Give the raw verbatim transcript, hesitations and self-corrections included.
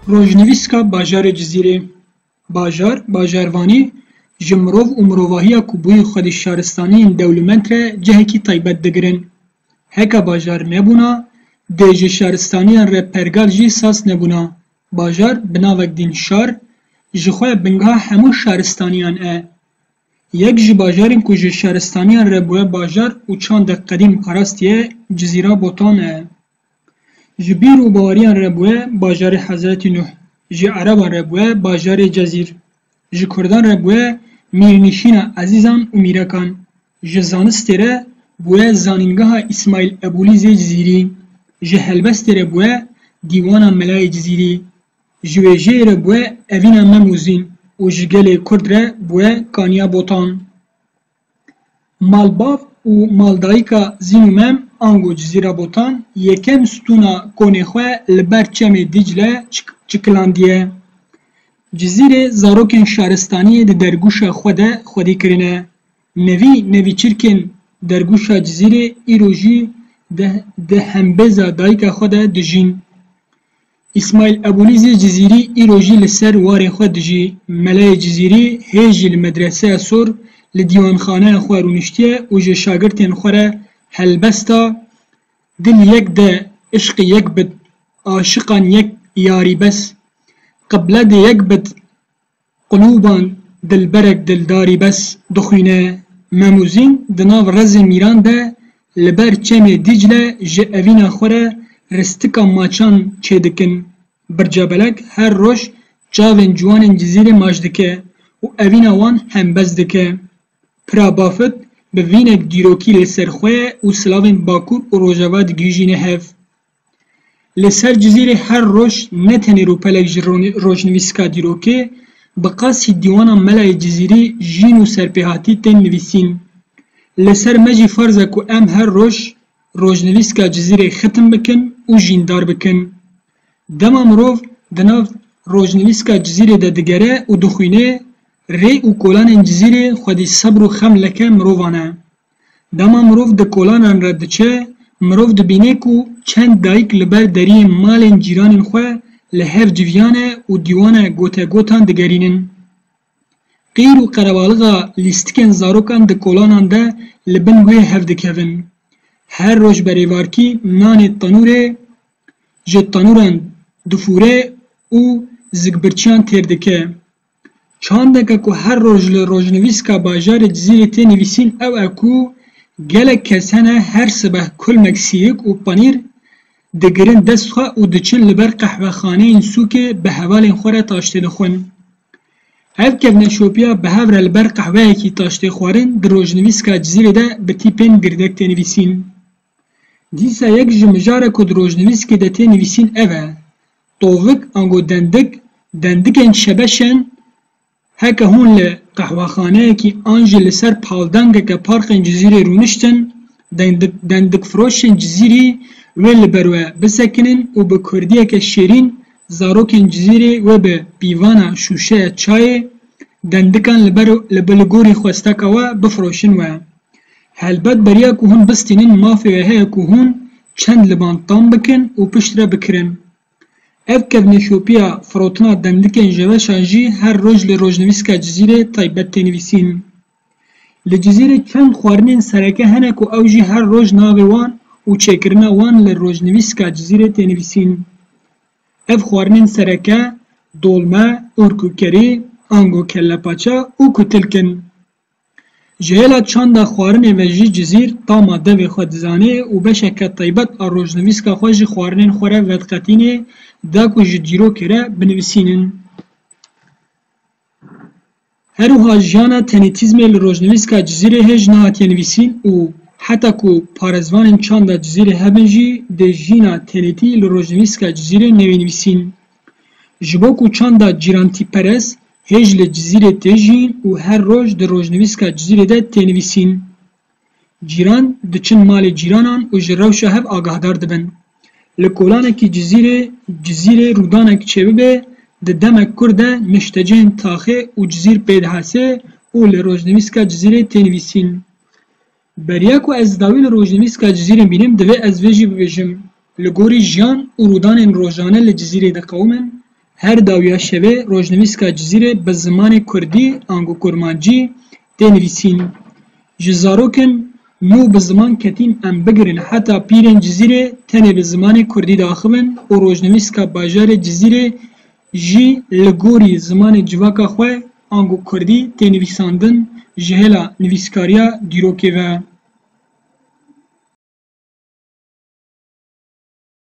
Rojnivîska bajarê Cizîrê. Bajar, bajarvanî ji mirov û mirovahiya ku bûyî xwedî şaristaniyên dewlemend re cihekî taybet digirin. Heke bajar nebûna, dê ji şaristaniyan re pergal jî saz nebûna. Bajar bi navek din şar, ji xwe bingeha hemû şaristaniyan e. Yek ji bajarên ku ji şaristaniyan re bûye bajar û çandek qedîm parastiye, Cizîra Botan e. Ji bîr û baweriyan re bûye bajarê Hezretî Nuh, ji Ereban re bûye bajarê Cezîr, ji Kurdan re bûye mîrnişîna ezîzan û mîrekan, ji zanistê re bûye zanîngeha Îsmaîl Ebûlîzê Cizîrî, ji helbestê re bûye dîwana Melayê Cizîrî, ji wêjeyê re bûye evîna Mem û Zîn û ji gelê Kurd re bûye Kaniya Botan. Malbav û maldayika Zîn û Mem ango Cizîra Botan yekem stûna konê xwe li ber çemê Dîcle çik-, çikilandiye. Cizîrê zarokên şaristaniyê di dergûşa xwe de xwedî kirine. Nevî nevîçirkên dergûşa Cizîrê îro jî di, di hembêza dayika xwe de dijîn. Îsmaîl Ebûlîzê Cizîrî îro jî li ser warê xwe dijî. Melayê Cizîrî hê jî li medreseya sor, li dîwanxaneya xwe rûniştiye û ji şagirtên xwe re helbesta "Dil yek de, işqî yek bid, aşiqan yek yarî bes, qibledê yek bid, qulûban dilberek dildarî bes" dixwîne. Mem û Zîn di nav rezê mîran de li ber çemê Dîcle ji evîna xwe re ristika maçan çêdikin. Bircebelek her roj çavên ciwanên Cizîrê maç dike û evîna wan hembez dike. Pira Bafit bi vînek dîrokî li ser xwe ye û silavên Bakur û Rojava digihîjîne hev. Li ser Cizîrê her roj ne tenê rûpelek ji ro-, rojnivîska dîrokê, bi qasî dîwana Melayê Cizîrî jîn û serpêhatî tên nivîsîn. Li ser me jî farz e ku em her roj rojnivîska Cizîrê xitim bikin û jîndar bikin. Dema mirov di nav rojnivîska Cizîrê de digere û dixwîne, rê û kolanên Cizîrê xwedî sebr û xem leke mirovan e. Dema mirov di kolanan re diçe, mirov dibîne ku çend dayik li ber deriyên malên cîranên xwe li hev civiyane û dîwana gotegotan digerînin. Qîr û qerebalixa lîstikên zarokan di kolanan de li bin wê hev dikevin. Her roj berêvarkî nanê tenûrê ji tenûran difûre û zigbirçiyan têr dike. Çandeke ku her roj li rojnivîska bajarê Cizîrê tê nivîsîn ew e ku gelek kes hene her sibeh kulmek sîrik û panîr digirin dest xwe û diçin li ber qehwexaneyên sûkê bi hevalên xwe re taştê dixwin. Ev kevneşopiya bi hev re li ber qehweyekî taştê xwarin di rojnivîska Cizîrê de bi tîpên girdek tê nivîsîn. Dîsa yek ji mijara ku di rojnivîskê de tê nivîsîn ev e: "Tovik ango dendik, dendikên şebeş in. Heke hûn li qehwexaneyekî an jî li ser paldangeke parkên Cizîrê rûniştin, dendik, dendikfiroşên Cizîrî wê li ber we bisekinin û bi kurdiyeke şêrîn zarokên Cizîrê wê bi pîvana şûşeya çayê dendikan li ber, li, li gorî xwesteka we bifiroşin we. Helbet beriya ku hûn bistînin, mafê we heye ku hûn çend liban tam bikin û piştre bikirin." Ev kevneşopiya firotina dendikên jeveşan jî her roj li rojnivîska Cizîrê taybet tê nivîsîn. Li Cizîrê çend xwarinên sereke hene ku ew jî her roj navê wan û çêkirina wan li rojnivîska Cizîrê tê nivîsîn. Ev xwarinên sereke dolme, ûrkûkerî, ango kellepaça û kutilk in. Ji hêla çanda xwarinê ve jî Cizîr tama devê xwe dizane û beşeke taybet a rojnivîska xwe ji xwarinên xwe re vediqetîne, da ku ji dîrokê re binivîsînin. Her wiha jiyana tenêtîzmê li rojnivîska Cizîrê hêj nehatiye nivîsîn û heta ku parêzvanên çanda Cizîrê hebin jî dê jiyna tenêtî li rojnivîska Cizîrê newê nivîsîn. Ji bo ku çanda cîrantîperest hêj li Cizîrê tê jiyîn û her roj di rojnivîska Cizîrê de tê nivîsîn. Cîran diçin malê cîranan û ji rewşa hev agahdar dibin. Li kolanekî Cizîrê, Cizîrê rûdanek çêbibe, di demek kurt de niştecihên taxê û Cizîr pê dihese û li rojnivîska Cizîrê tê nivîsîn. Beriya ku ez dawî li rojnivîska Cizîrê bînim, divê ez vê jî bibêjim. Li gorî jiyan û rûdanên rojane li Cizîrê diqewimin, Her dawiya şevê rojnivîska Cizîrê bi zimanê kurdî ango kurmancî tê nivîsîn. Ji zarokin nû bi ziman ketîn em bigirin heta pîrên Cizîrê tenê bi zimanê kurdî diaxivin û rojnivîska bajarê Cizîrê jî li gorî zimanê civaka xwe ango kurdî tê nivîsandin ji hêla nivîskariya dîrokê ve.